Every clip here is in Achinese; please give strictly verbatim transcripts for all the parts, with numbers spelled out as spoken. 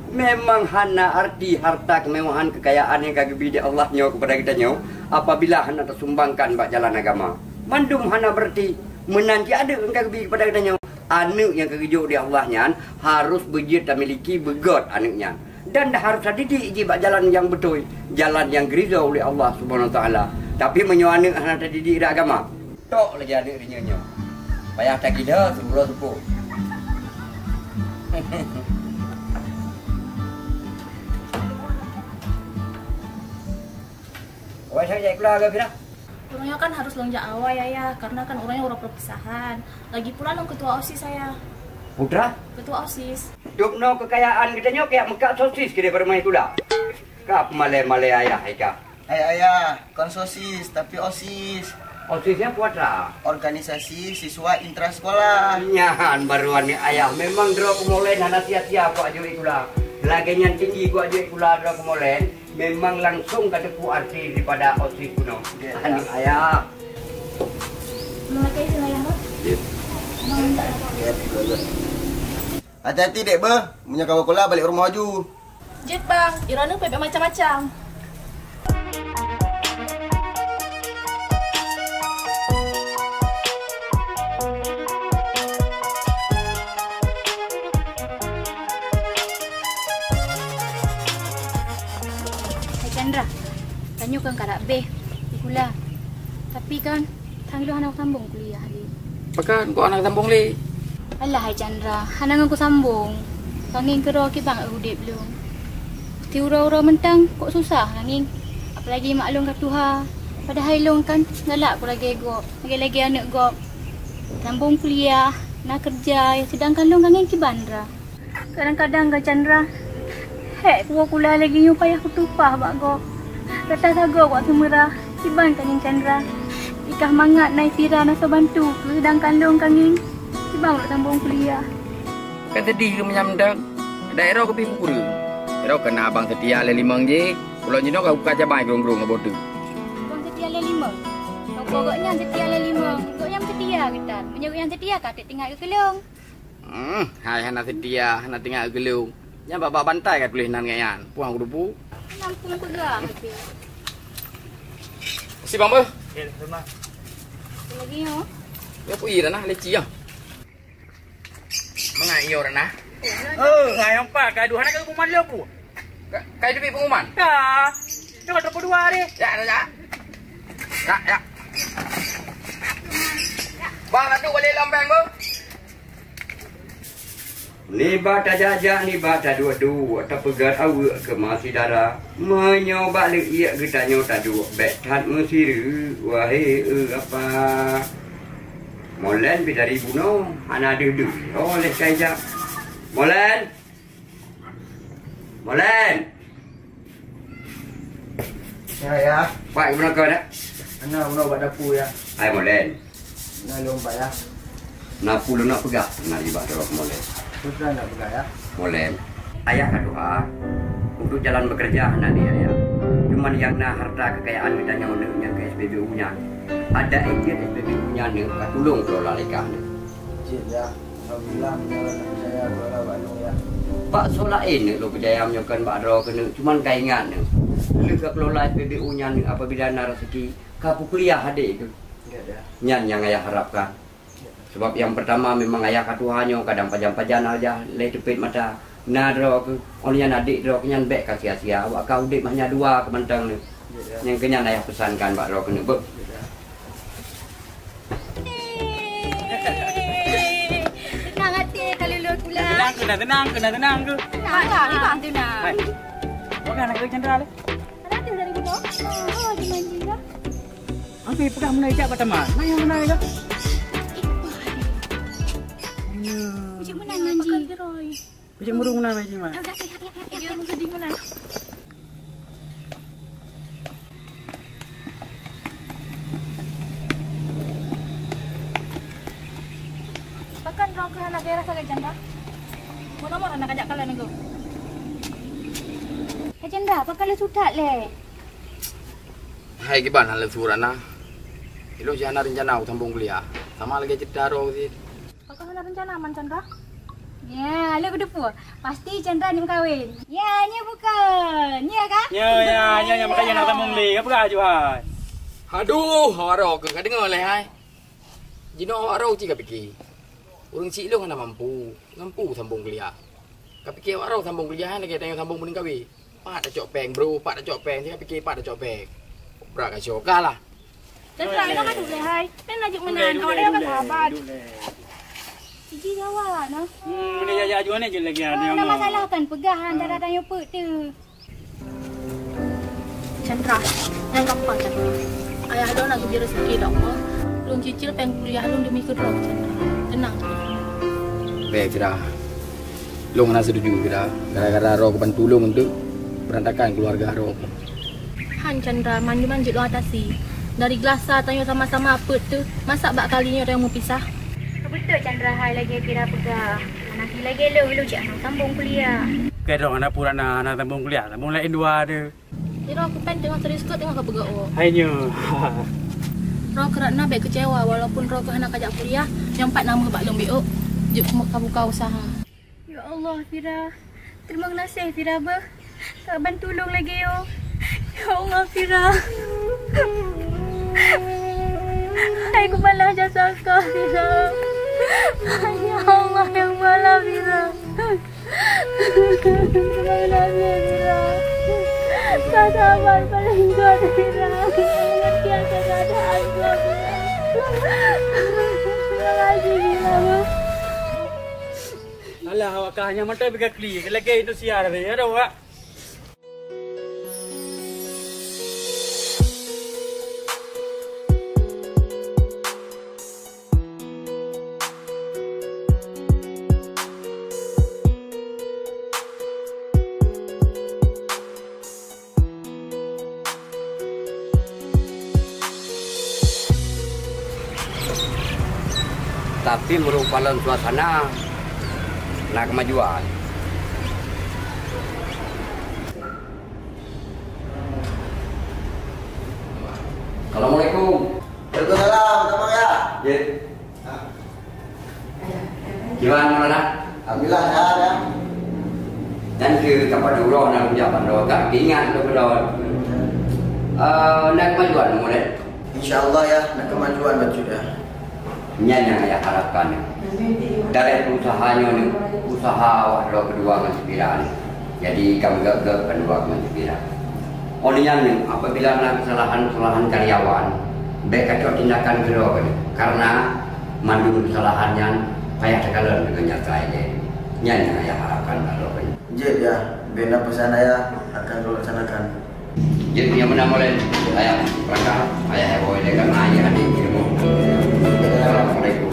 Memang hana arti harta keumewahan keukayaan nyang ka geubi di Allah nyoe keupada geutanyoe apabila hana tasumbangkan bak jalan agama. Mandum hana beureuti. Meunan cit aneuk nyang ka geubi keupada geutanyoe. Aneuk nyang ka geujok di Allah nyan harôh beujeuet tamiliki beugöt aneuk nyan. Dan harôh tadidik jih bak jalan nyang beutôi, jalan nyang geuridha uleh Allah Subhanahu Wa Taala. Tapi meunyoe aneuk hana tadidik di agama, tok lagèe aneuk reunyeun nyoe. Payah tagila siuroe seupôt. Awai, saya cek keluar ke, Fira? Uroe nyoe kan harôh lôn jak awai, Ayah, karena kan uroe nyoe uroe perpisahan. Lagipula lôn ketua OSIS, Ayah. Putra? Ketua OSIS. Dubnoe keukayaan geutanyoe keu jak meukat sosis keudéh bak rumoh sikula. Ka peumalèe-malèe ayah hai ka. Hai ayah, kon sosis, tapi OSIS. OSIS nyan peue atra? Organisasi Siswa Intra Sekolah. Nyan baru aneuk ayah. Memang droe keumolen hana sia-sia kujak jok sikula. Lagèe nyan tinggi kujak jok sikula droe keumolen. Memang langsung ka teupeu arti daripada OSIS bunoe. Ya, ya. Aneuk ayah. Terima kasih, Ayah. Ya. Hati-hati, Dek, beuh. Meunyoe ka sikula, balik rumoh laju. Jeuet, Bang. Droeneuh peuet macam-macam. Hai Chandra, tanyoe kan karab beh sikula. Tapi kan, tanyoe hana sambong kuliah lé. Pakon kok hana sambong lé? Alah hai Chandra, hana ngon kusambong. Ka ngieng keudroe kiban udép lôn. Tiep uroe-uroe mantong kok susah ka ngieng. Apalagi mak lôn ka tuha. Padahai lôn kan galak kulagèe gob, lagèe-lagèe aneuk gob. Sambong kuliah, na keureuja, sedangkan lôn ka ngieng kiban dra. Kadang-kadang ka Chandra, hék kuwoe sikula lagèe nyoe payah kutumpah bak gob. Gata sagoe bak seumeura, kiban ka ngieng Chandra. Ikah mangat na Fira na soe bantu keu, sedangkan lôn ka ngieng kiban lôn sambong kuliah. Ka seudeh keu meunyam dang, daerah keupi pukureueng. Daerah keu na Abang Setia lé limong jih, ulôn jinoe ka buka cabai grong-grong ngon boh teuk. Abang Setia lé limong? Kok gobnyan Setia lé limong, gobnyan seutia geutan. Meunyoe gobnyan seutia ka teuk teuingat keu lôn. Hmm, hai hana seutia, hana teuingat keu lôn. Nyan bak-bak bantai ka tuléh nan gobnyan. Puang kudupu. Nampung peugah. Si Bang Beuh. Ya, terima. Lagi nyoe. Ya, pui dah nah, leci ya. Mangat iyo dah nah. Oh, ngai empat, gaduh hana ka pengumuman lé aku. Ka, ka itu pengumuman? Dah. Tengok dua puluh dua hari. Ya, ya, ya. Ya, ya. Bang, satu balik lambang, Bang. Nibak tajak-jak, nibak taduek-duek, tapeugöt aweuek keu masyedara. Meunyoe bak leuiek geutanyoe taduek, bèk that meusireuk, wahé eu apa. Molen bidari bunoe, hana deuh-deuh, oh leh kaijak. Molen! Molen! Ya, ya. Pak, gimana kau nak? Ana bunoe bak dapu, ya. Hai, Molen. Na lôn, Pak, ya. Na peue lôn nak peugah, na nibak droe Molen. Peue nak peugah, ya? Molen, ayah ka tuha. Untuk jalan bekerja hana lé ayah. Cuman nyang na harta kekayaan geutanyoe neuk nyang keu S P B U nyan. Adak jeuet S P B U nyan neuk ka tulông kelola lé kah neuk. Jeuet, ya. Alhamdulillah, meunyoe lôn peucaya, kelola bak lôn, ya. Bak soe laén neuk lôn peucaya meunyoe kon bak droe keuneuk, cuman ka ingat neuk. Lheueh ka kelola S P B U nyan neuk apabila na raseuki, ka peukuliah adék keuh. Ya, ya. Nyan nyang ayah harapkan. Sebab nyang peurtama memang ayah ka tuha nyoe kadang pajan-pajan aja lé teupet mata. Na droe keuh, oh nyan adék droe keuh nyan bèk ka sia-sia. Awak ka udép hanya dua keuh mantong nyoe. Ya, ya. Nyang keuh nyan ayah peusankan bak droe keuneuk beuh. Ya, ya. Tenang até ka lulus pula. Tenang keuh, tenang keuh, tenang keuh. Tenang, tenang, tenang. Hai. Bukan anak Chandra lé. Ada tu dari gunung. Oh, di manjing dah. Ambil pegang mana ijak bak taman. Mana yang mana ijak? Ucik mana manjing? Ucik murung mana manjing, Mak? Dia mesti di mana? Pakon droe keuh hana gairah sagai Chandra? Mon nomor hana kajak kalon nanggroe. Hai Chandra, pakon lé sutat lé? Hai kiban hana lé surat na. Ilôn si hana rencana u sambong kuliah. Sama lagèe cerita droe sit. Pakon hana Rencana man Chandra? Ya, lé kudeungoe. Pasti Chandra ni meukawen. Ya, nyoe bukan. Nyoe ka? Ya, ya, ya, ya, makanya nak sambung lé. Apa kah, Johan? Aduh, awak roh keuh ka deungoe lé hai. Jinoe awak roh cit ka pike. Ureueng chik lôn hana mampu, mampu sambung kuliah. Ka pike awak roh sambung kuliah lagèe tanyoe sambung beuneung kawé. Pat tacok péng, bro, pat tacok péng, cit ka pike pat tacok péng. Brat ka syok kah lah. Chandra, ina ka duek lé hai. Kan laju meunan, awak laju ka sahabat. Siji nyawa nah. Hmm, boleh ya, ya, jual ni je lagi ada. Ada masalah kan peugah antara tanyoe peuet tu. Chandra, nyang gampang Chandra. Ayah lôn na geubri raseuki lom. Lôn cicil péng kuliah lôn demi keu droe Chandra. Teunang Chandra. Bèk Fira. Lôn hana seutuju Fira. Gara-gara droe keubantu lôn untuk beurantakan keuluwarga droe. Han Chandra, manjum-manjum lôn atasi. Dari geulasa tanyoe sama-sama peuet tu, masa bak kali nyoe tanyoe meupisah? Beutôi Chandra hai lagèe Fira peugah. Hana lagèe lôn, lôn cit hana sambung kuliah. Keu droe hana pura na, hana sambung kuliah, sambung laén dua tu. Sidroe kupen teungoh serius keu teungoh ka peugah oh. Hai nyoe. Droe keuh rot na bèk keucewa walaupun droe keuh hana kajak kuliah, nyang pat na meuh bak lôn biôk jeuet ka buka usaha. Ya Allah, Fira. Terima kasih Fira beuh. Ka bantu lôn lagèe nyoe. Ya Allah, Fira. Hai kubalah jasa kah, Fira. Ya Allah, nyang balah, Fira. Terima kasih Fira. Kata abang paling kuat Fira. Pengertian keadaan kau Fira. Terima kasih Fira. Alah awak kah nyang mata bika kli lagi itu siar tadi ada awak. Tapi meureumpok lom suasana na keumajuan. Assalamualaikum. Waalaikumsalam, Abang ya. Ya. Gimana, Maulana? Alhamdulillah, sehat, ya. Dan ke tempat umrah nak ucap pada orang, ingat tu pada orang. Eh, nak kemajuan, Maulana? Insya Allah, ya, nak kemajuan, Bang Cuda. Nyan nyang ayah harapkan. Dari perusahaannya ni, usaha awak dua kedua ngon Safira ni. Jadi, ka meugöt-göt bandua keumantöng sira. Óh lheueh nyan, apabila na keusalahan-keusalahan karyawan, bèk kacok tindakan keudroe keudeh, kareuna mandum keusalahan nyan payah takalon deungon nyata ilèe. Nyan nyang ayah harapkan bak droe keudeh. Jeuet, Yah. Bèk na peusan ayah akan lôn laksanakan. Jeuet, nyang meunan mulai ayah peurangkat, ayah woe ilèe ka na ayah até ilmu. Assalamualaikum.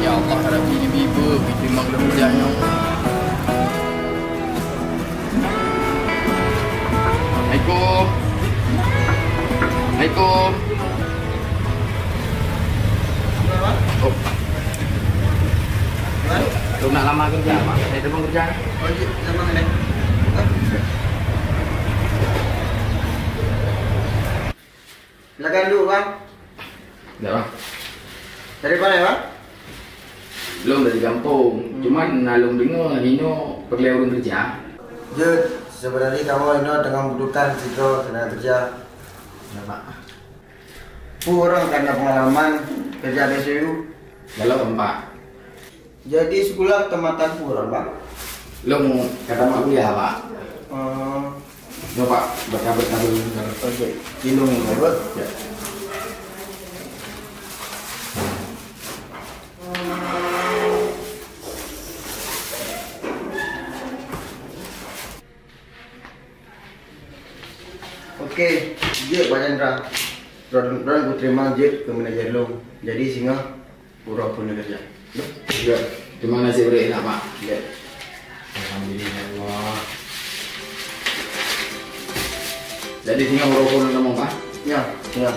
Ya Allah, harap jih ibu-ibu, ibu memang leuh mudah nyoe. Assalamualaikum. Assalamualaikum. Oh. Belum nak lama kerja, Pak. Saya telepon kerja. Oh, iya, sama ni. Silakan duduk, Bang. Ya, Bang. Dari mana, Bang? Lôn dari gampông. Hmm. Cuman na lôn deungoe inoe peureulèe ureueng keureuja. Jeuet, sebenarnya kamoe inoe teungoh membutuhkan sidroe tenaga kerja. Ya, Pak. Peue ureueng ka na peungalaman keureuja di S O U? Galak, Pak. Jadi, sikula tamatan peue, Bang? Lôn ka tamat kuliah, Pak. Oh. Nyoe, Pak, berkah-berkah dulu. Oke, minum dulu. Ya. Oke, jeuet Pak Chandra. Droen, droen kuteurimong jeuet keu manajer lôn. Jadi singoh uroe phôn lagèe nyan. Ya. Terima kasih banyak, Pak. Ya. Alhamdulillah. Jadi singoh uroe phôn lagèe nyan, Pak? Ya, singoh.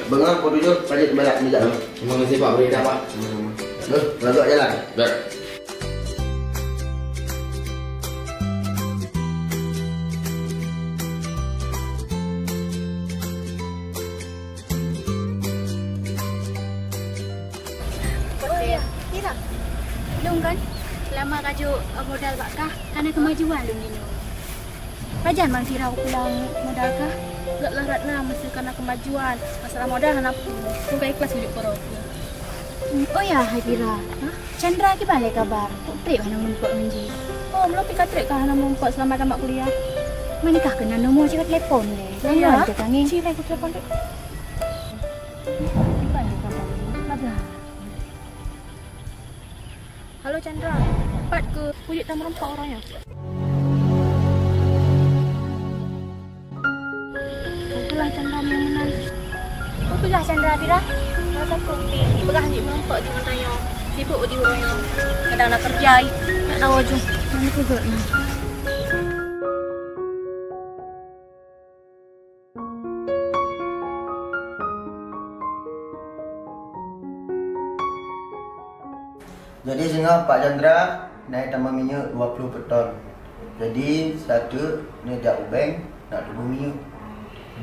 Beungoh pukul tujoh, pajak beulat meujak. Terima kasih, Pak. Beri dah, Pak. Sama-sama. Beul, lagak jalan. Beul. Oh ya, Tira. Lôn kan lama kajok modal bak kah, kana keumajuan lôn jinoe. Pajan ban Tira pulang modal kah? Gak lah Ratna, meuseu kana keumajuan. Masalah modal hana peue. Lôn ka ikhlas hidup keu droe. Hmm, oh ya, hai Tira. Hah? Chandra kiban lé kabar? Kok trép hana meurumpok ngon jih? Oh, meulom pih ka trép ka hana meurumpok seulama tamat kuliah. Meunikah keunan nomo cit ka telepon lé. Iya. Lama lé ka tangieng. Ci lé ku telepon tu. Kiban lé kabar? Lagak. Halo Chandra, pat keuh kujeuet tameurumpok uroe nyoe? Peugah Chandra meunan. Peugah Chandra, Tira? Rasa kok pi, peugah jih meurumpok di mata nyoe. Sibuk di uroe nyoe. Kadang na keureuja, nak tahu ju. Mana tu gak ni? Jadi singoh Pak Chandra na jitamong minyeuk dua ploh peuton. Jadi, sateuk neujak u bank nak tuboh minyeuk.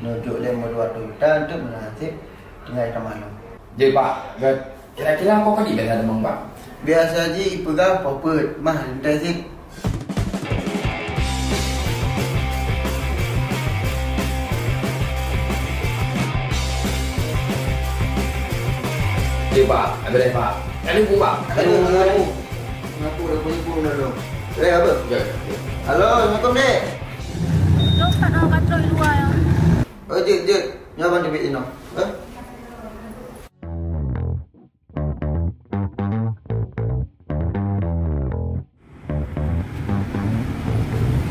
Neujok lé limong reutôh juta, enteuk meunan hasép tinggai tamah lom. Jeuet, Pak. Gét. Kira-kira poh kadi bela deungon, Pak? Biasa jih ipeugah poh peuet, mah lintèe cit. Oke, Pak. Habis deh, Pak. Kali bu, Pak. Aduh, aduh. Ngaku dah punya pun dah dong. Eh, apa? Ya, ya, ya. Halo, assalamualaikum, Dek. Lôn pat na ka trok i luwa, ya. Oh, jeuet, jeuet. Nyoe ban teubiet inoe. Eh?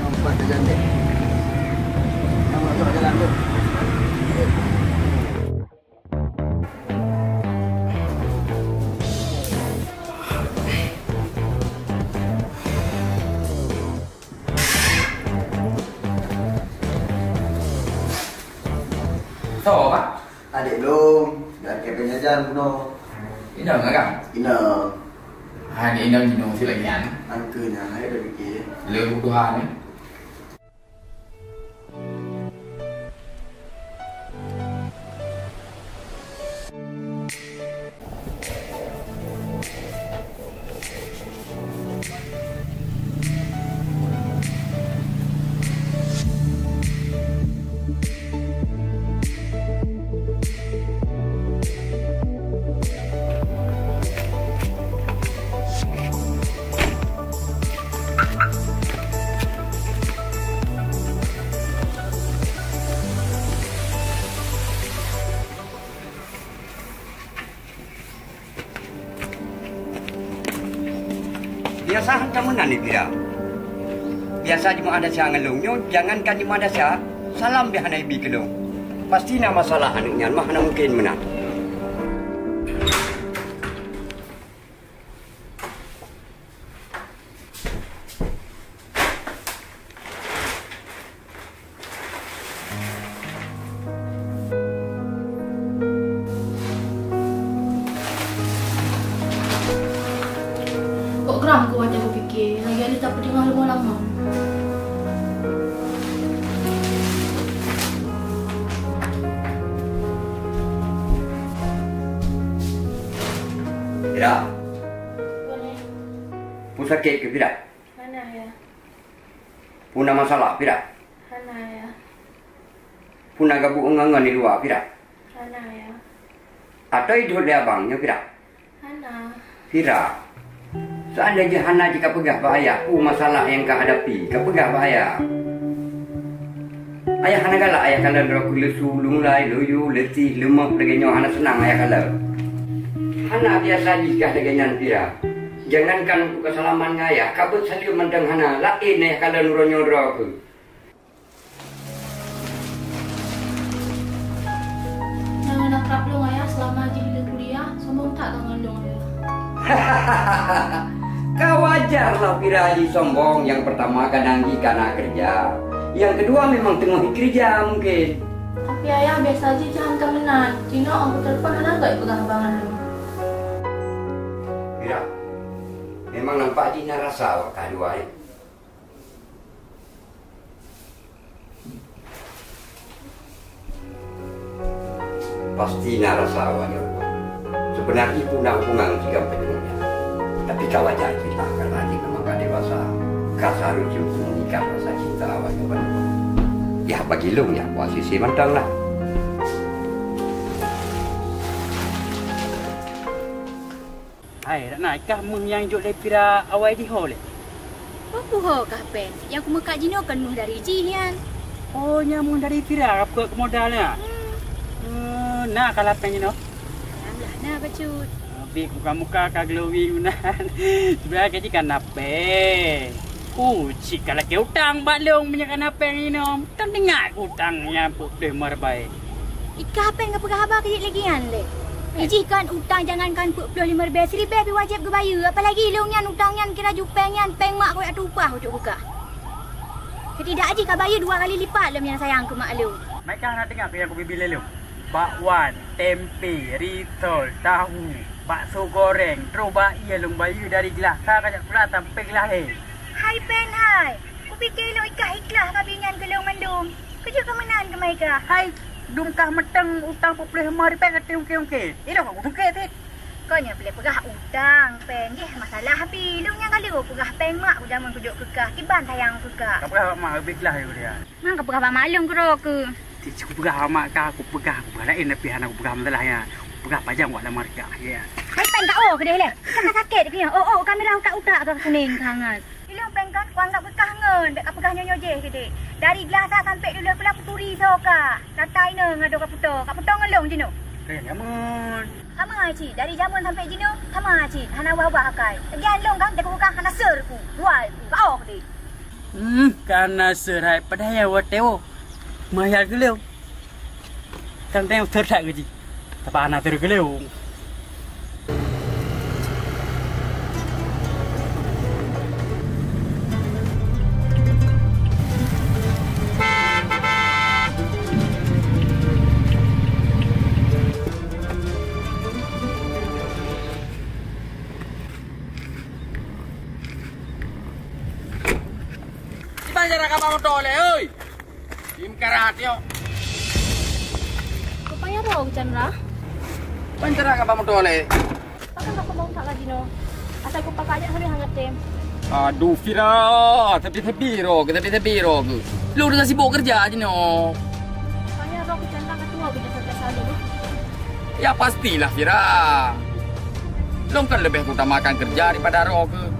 Nampak terjadi. Nampak terjadi tu. Soe, Pak? Adék lôn, dan Kevin jajan bunoe. Inong, Akang? Inong. Ha, ni inong jinoe cit lagèe nyan. Angkeue nyan, hai dah pikir. Le butuhan, eh? Biasa hantom meunan di Pira. Biasa jeumaáh desya ngon lôn nyoe, jangankan jeumaáh desya, salam pih hana ibi keu lôn. Pasti na masalah aneuk nyan, mah hana mungken meunan. Kok geram keu watèe kupike, lagèe Alita peuteungoh leumo lamong. Pira? Peue sakét keu Pira? Hana, ya. Peue na masalah, Pira? Hana, ya. Peue na gabuk ngon-ngon di luwa, Pira? Hana, ya. Atau idhôt lé abang nyoe, Pira? Hana. Pira, seandai jih hana jih kapeugah bak ayah peue masalah nyang kahadapi, kapeugah bak ayah. Ayah hana galak, ayah kalon droe keuh lesu, lunglai, loyo, letih, leumoh, lagèe nyoe hana seunang ayah kalon. Hana biasa jih kah lagèe nyan, Pira. Jangankan untuk keusalaman ngon ayah, kabeuet saleuem mantong hana, laén ayah kalon uroe nyoe droe keuh. Nyang na krab lôn ayah seulama jih lé kuliah, soe Ka wajar lah Fira jisombong, nyang pertama kadang jih ka na keureuja, nyang keudua memang teungoh jikeureuja mungken. Tapi ayah biasa jih jihan ka meunan, jinoe 'oh kutelepon hana gèt peugah haba ngon lôn. Fira, memang nampak jih na rasa awak kah dua, eh? Pasti na rasa awak nyoe. Seubeunajih peue na hubungan sigoe peunyueng nyan. Tapi ka wajar cit lah, karena jih memang ka dewasa. Ka seharusnya untuk menikah rasa cinta awak nyoe. Yah bagi lôn, yah kuasisi mantong lah. Hai, Ratna, i kah méuh nyang jok lé Fira awai di ho lé? Peue ho kah péng? Nyang kumeukat jinoe kon méuh dari jih nyan. Oh, nyang méuh dari Fira, ka peuet keu modal nyan? Hmm. Eh, na ka lapéng jinoe? Alhamdulillah, na bacut. Bit muka-muka ka glowing meunan. Sebenarnya jih ka na péng. Uh, cit ka lakèe utang bak lôn meunyo ka na péng jinoe. Teuingat utang nyan peuet ploh limong ribèe. I kah péng geupeugah haba keu jih lagèe nyan lé. Eh. Jih kan utang jangankan peuet ploh limong ribèe, siribèe pih wajéb geubayeue. Apalagi lôn nyan utang nyan kira ju péng nyan, péng mak kujak tumpah ujok keu kah. Ketidak jih ka bayeue dua kali lipat lom nyang sayang keu mak lôn. Meuka na teungoh keu nyang kubi-bi lé lôn. Bakwan, tempe, risol, tahu, bakso goreng, trok bak ie lôn bayeue dari glah sa kajak sikula sampoe glah lhèe. Hai péng hai! Kupike lôn i kah ikhlas ka bi nyan keu lôn mandum. Keu jeuet keu meunan keumae i kah? Hai, dum kah meuteung utang peuet ploh limong ribèe ka teuungke-ungke. Ilôn ka kutungke cit. Kon nyan peureulèe peugah utang, péng. Jih masalah pih. Lôn nyang ka lheueh peugah péng mak kujameun kujok keu kah. Kiban sayang keu kah. Ka peugah bak mak, leubeh glah yue dia. Mang ka peugah bak mak lôn keudroe keuh. Cit, cit kupeugah bak mak kah, kupeugah, kupeugah laén tapi hana kupeugah masalah nyan. Kupeugah pajan wak lam marka, ya. Hai péng ka oh keudeh lé. Ka sakét keuh nyan. Oh, oh, kamera utak-utak ka kuning ka hangat. Ilôn péng kon kuanggab keu kah ngon, bèk kapeugah nyoe-nyoe jih keudeh. Dari glah sa sampoe dua ploh sikula kuturi soe kah. Rata inong adoe kaputôh, kaputôh ngon lôn jinoe. Kaya nyaman. Sama cit, dari jameun sampoe jinoe, sama cit. Hana ubah-ubah akai. Lagèe lôn kan, jaku kah hana seureue ku, duai ku, ka oh keudeh. Hmm, ka na seureue hai, padahai watèe woe. Meuhayal keu lôn. Tang-tang seureue that keu jih. Tapi hana seureue keu lôn. Kiban cara ka ba moto lé, oi! Di meukarat, yok. Rupanya roh Chandra. Ban cara ka ba moto lé. Pakon ka kumbang that laju nyoe? Asai kupakat jak sabe hangat tem. Aduh, Fira, tapi-tapi roh keuh, tapi-tapi roh keuh. Lôn teungoh sibok keureuja jinoe. Rupanya roh Chandra ka tuwoe keu jasa-jasa lôn. Ya pastilah, Fira. Lôn kan leubeh utamakan keureuja daripada roh keuh.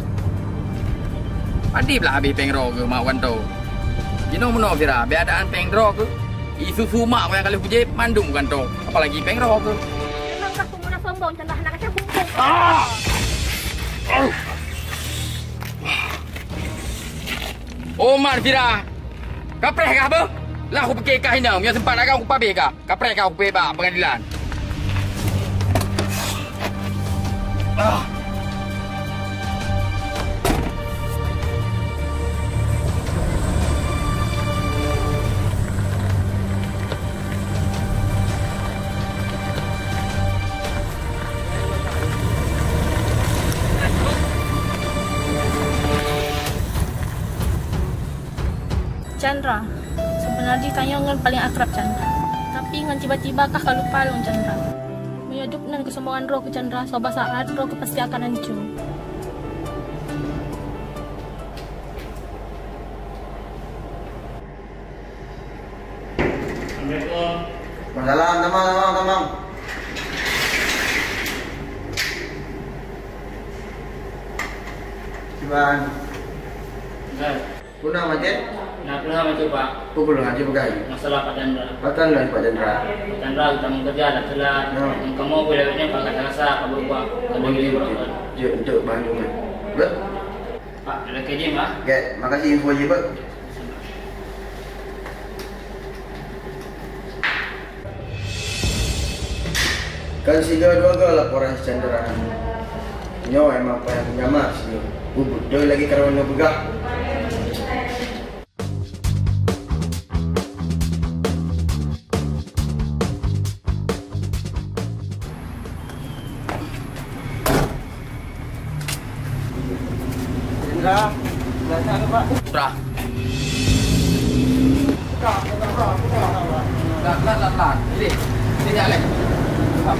Padub lah habéh péng roh keuh mak wan tô. Jinoe meunoe, Fira, bèk adaan péng roh keuh. Isuzu mak nyang ka lheueh kujieb mandum gantoe, apalagi péng roh keuh. Memang kah pemuda sombong, Chandra, hana kacau bungkong. Ah! Oh, man, Fira. Kapreh kah beuh? Lah kupike kah inong, nyang sempat agam kupabeh kah. Kapreh kah kupike bak pengadilan. Ah. Chandra, sebenarnya tanyoe ngon paling akrab Chandra. Tapi ngon tiba-tiba kah ka lupa lôn Chandra. Meunyoe dup nan keusombongan droe keu Chandra, suatu saat droe keuh pasti akan hancô. Assalamualaikum. Waalaikumsalam, tamang, tamang, tamang. Kiban. Kiban. Peue na macet? Na peue na macet, Pak? Peue peue na macet peugah? Masalah Pak Chandra. Pak Chandra, Pak Chandra. Pak Chandra, kita mau kerja, dah telat. Ya. Kamoe boleh ni, Pak, kata rasa, Pak, berubah. Oh, iya, betul. Jeuet, jeuet, bantu, man. Beuh? Pak, ada kerja, Pak? Oke, makasih info je, Pak. Kan siga dua ga laporan si Chandra nyoe. Nyoe emang payah meujamah siga. Beutôi lagèe kawan nyoe peugah. Indra, biasa ke, Pak? Indra. Buka, buka, buka, buka. Dah, dah, dah, dah. Sini. Sini, Alex. Buka.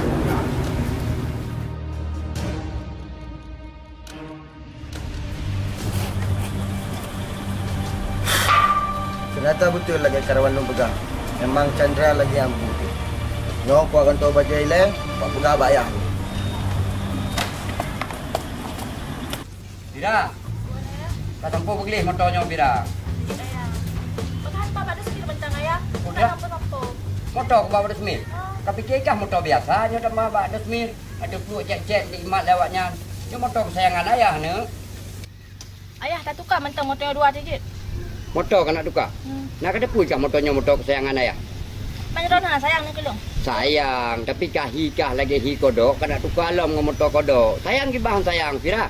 Ternyata beutôi lagèe kawan lôn peugah. Memang Chandra lagèe nyang buet. Nyoe kuat gantoe bajèe ilèe, kupeugah bak ayah. Pira? Ka sampoe beugleh moto nyoe, Pira? Iya, Ayah. Peugah hana bak desmil mantong, Ayah. Oh, dah? Ka sampoe-sampoe. Moto kuba bak desmil? Ah. Kapike kah moto biasa nyoe teuma bak desmil. Ateueh pluek cek-cek diimat lé awaknyan. Nyoe moto keusayangan ayah, neuk. Ayah, tatuka mantong moto nyoe dua teuk jeuet. Moto ka nak tuka? Hmm. Na kateupeue kah moto nyoe moto keusayangan ayah? Meunyoe droeneuh sayang ngon lôn. Sayang, tapi ka hi kah lagèe hi kodok, ka nak tuka lom ngon moto kodok. Sayang kiban sayang, Pira.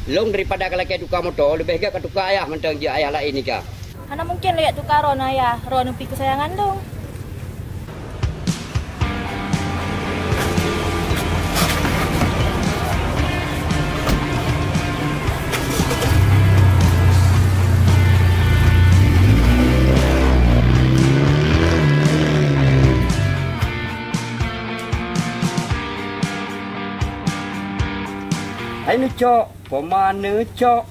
Lôn daripada kalakèe tuka moto, leubeh gèt katuka ayah mantong jeuet ayah laén nika. Hana mungken lôn jak tuka droeneuh ayah, droeneuh pih keusayangan lôn. Hai neucok, poma neucok.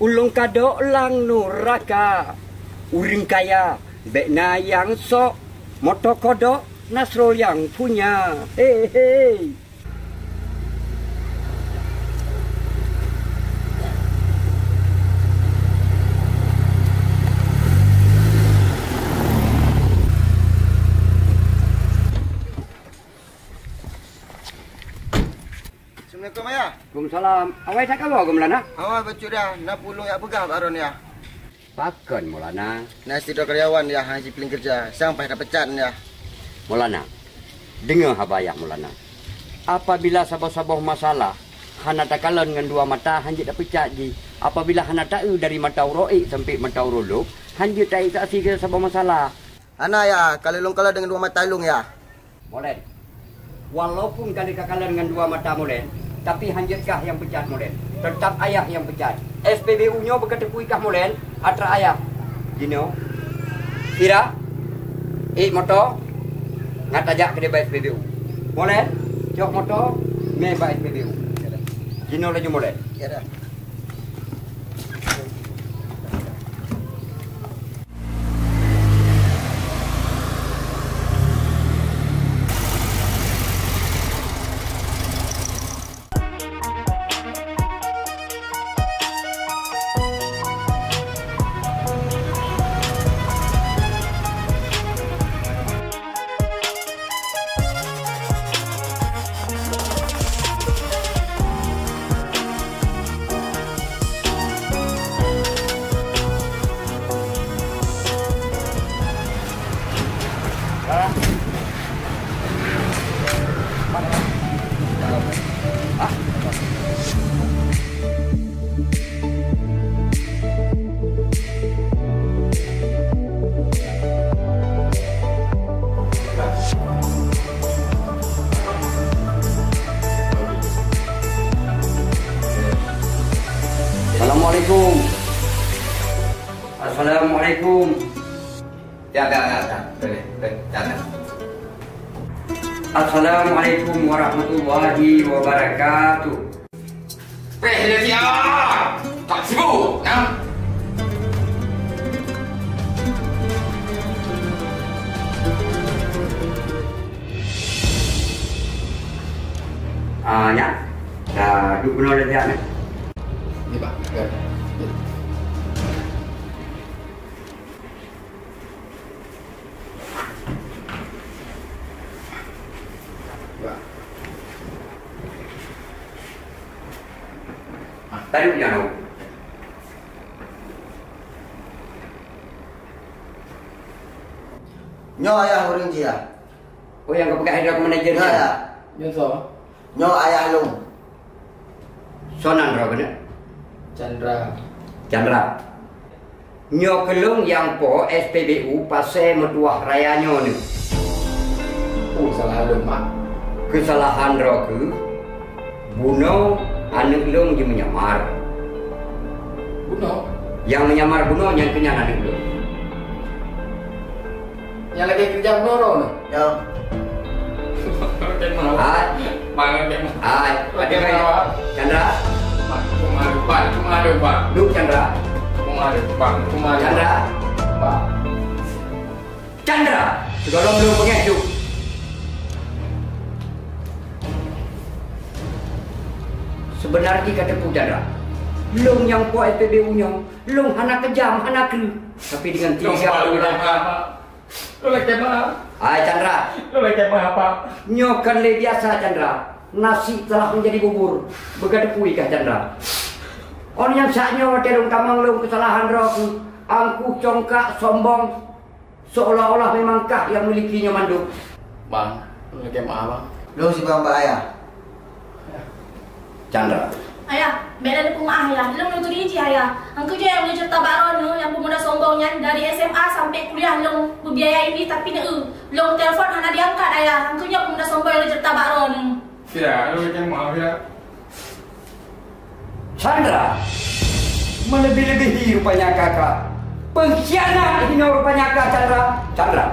Ulôn kadok lam nuraka. Ureueng kaya bèk na nyang sok. Moto kodok Nasrul nyang punya. He, he. Assalamualaikum, Ayah. Waalaikumsalam. Awai that kamoe, Maulana? Awai bacut, Yah. Na peue ulôn jak peugah bak droeneuh, Yah. Pakon, Maulana? Na sidroe karyawan, Yah, hana jiplueng keureuja. Sang paih tapeucat, Yah. Maulana, deungoe haba Yah, Maulana. Apabila saboh-saboh masalah hana takalon ngon dua mata, hanjeuet tapeucat jih. Apabila hana taeu dari mata uroe ék sampoe mata uroe lhok, hanjeuet taék saksi keu saboh masalah. Hana, Yah, ka lheueh lôn kalon deungon dua mata lôn, Yah. Molen. Walaupun ka lheueh kakalon ngon dua mata Molen, tapi hanjeuet kah nyang peucat Molen. Teutap ayah nyang peucat. S P B U nyoe beuka teupeu kah Molen, atra ayah. Jinoe. Pira? Ék moto. Ngat tajak keudéh bak S P B U. Molen, cok moto, mé bak S P B U. Jinoe laju Molen. Ya dah. Assalamualaikum. Assalamualaikum. Ya, ya, ya, ya. Boleh, boleh. Ya, ya. Assalamualaikum warahmatullahi wabarakatuh. Péh lé sia! Tak sibuk, nah. Ah, nyak. Dah, duek bunoe lé siat, nyak. Ni, Pak. Ya. Tadi punya tahu. Nyoe ayah ureueng jih, ya. Oh, nyang ka peugah droe keu manajer nyan? Ya, ya. Nyoe soe? Nyoe ayah lôn. Soe nan droe keuneuk? Chandra. Chandra. Nyoe keuh lôn nyang po S P B U Pasé Meutuwah Raya nyoe neuh. Oh, salah lôn, Mak. Keusalahan droe keuh, bunoe aneuk lôn jimeunyamar. Bunoe? Nyang meunyamar bunoe nyan keuh nyan aneuk lôn. Nyang lagèe keureuja bunoe droeneuh? Ya. Hai. Hai. Hai. Chandra. Duek, Chandra. Chandra. Sigohlom lôn peungéh duek. Seubeuna jih ka teupeu, Chandra. Lôn nyang po S P B U nyoe, lôn hana keujam, hana kreueh. Tapi deungon tingkah lôn lakèe meu'ah. Hai, Chandra. Lôn lakèe meu'ah, Pak. Nyoe kon lé biasa, Chandra. Nasi telah menjadi bubur. Beuka teupeu kah, Chandra? Ôn nyang sak nyoe watèe lôn tamong lôn keusalahan droe keuh, angkuh, congkak, sombong, seolah-olah memang kah nyang miliki nyoe mandum. Bang, lôn lakèe meu'ah, Bang. Lôn sibang bak ayah. Chandra. Ayah, bèk lé peumeu'ah, Ayah. Lôn neuturi jih, Ayah. Angkeu jih nyang lôn ceurita bak droeneuh nyang peumuda sombong nyan, dari S M A sampai kuliah lôn peubiayai, tapi neu-eu. Lôn telepon hana diangkat, Ayah. Angkeu nyoe peumuda sombong nyang lôn ceurita bak droeneuh. Ya, lôn lakèe meu'ah, ya. Chandra, meuleubeh-leubeh rupanya kakak. Pengkhianat inoe rupanya kah, Chandra. Chandra,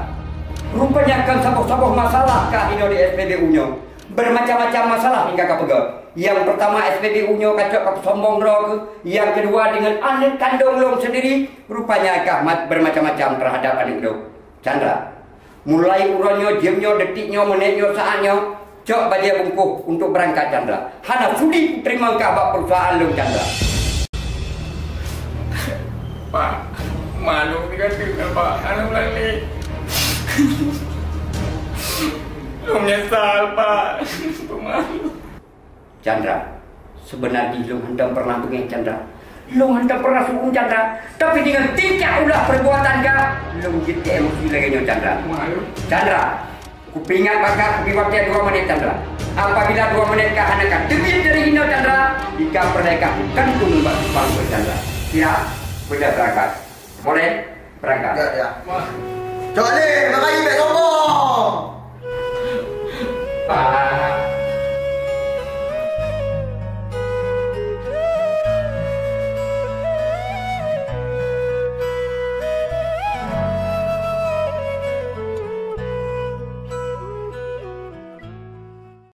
rupanya kon saboh-saboh masalah kah inoe di S P B U nyoe. Bermacam-macam masalah nyang ka kapeugah. Nyang peurtama, S P B U nyoe ka cok ka peusombong droe keuh. Nyang keudua, deungon aneuk kandong lôn seundiri, rupanya kah mat-, bermacam-macam teuhadap aneuk lôn. Chandra, mulai uroe nyoe, jeuem nyoe, detik nyoe, menit nyoe, saat nyoe, cok bajèe bungkôh untuk beurangkat, Chandra. Hana sudi kuteurimong kah bak peurusahaan lôn, Chandra. Pak, malu tinggai teuk, Pak. Hana ulang lé. Lôn meunyeusal, Pak. Peumalu. Chandra, seubeuna jih lôn hantom peureunah beungèh, Chandra. Lôn hantom peureunah seu'uem, Chandra. Tapi deungon tingkah ulah peubuatan kah, lôn jeuet keu emosi lagèe nyoe, Chandra. Peumalu. Chandra, Kupeuingat bak kah, kubri watèe dua menit, Chandra. Apabila dua menit kah hana ka teubiet dari inoe, Chandra, di ka peureulèe kah bukan keuneuk bak simpang, Chandra. Siap, beudah beurangkat. Boleh? Beurangkat. Ya, ya. Cok lé!